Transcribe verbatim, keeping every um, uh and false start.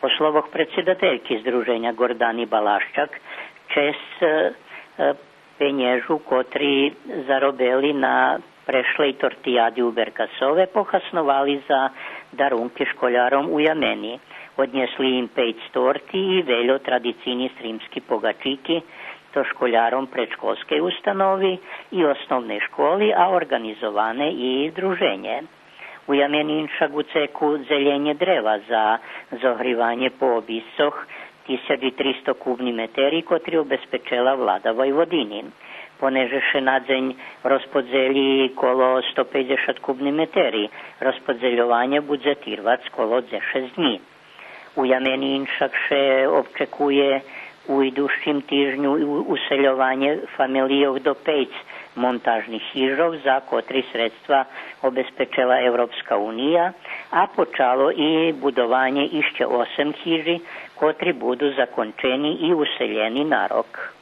По словох предсидательки Здруженя Гордани Балащак, чесц, е, е, пенєжу котри заробели на прешлей тортияди у Беркасове похасновали за дарунки школяром у Ямени. Однєсли им пейц торти и вельо традицийни сримски погачики, то школяром предшколскей установи и основней школи, а орґанизоване и Здруженє. У Ямени иншак у цеку дзелєнє древа за зогриванє по обисцох, тисяч и тристо кубни метери, котри обезпечела влада Войводини. Понеже ше на дзень розподзелї коло сто пейдзешат кубни метери, розподзельованє будзе тирвац коло дзешец днї. У Ямени иншак ше обчекує у идущим тижню у-, усельованє фамелийох до пейц монтажних хижох, за котри средства обезпечела Европска уния, а почало и будованє ище осем хижи, котри буду закончени и уселєни на рок.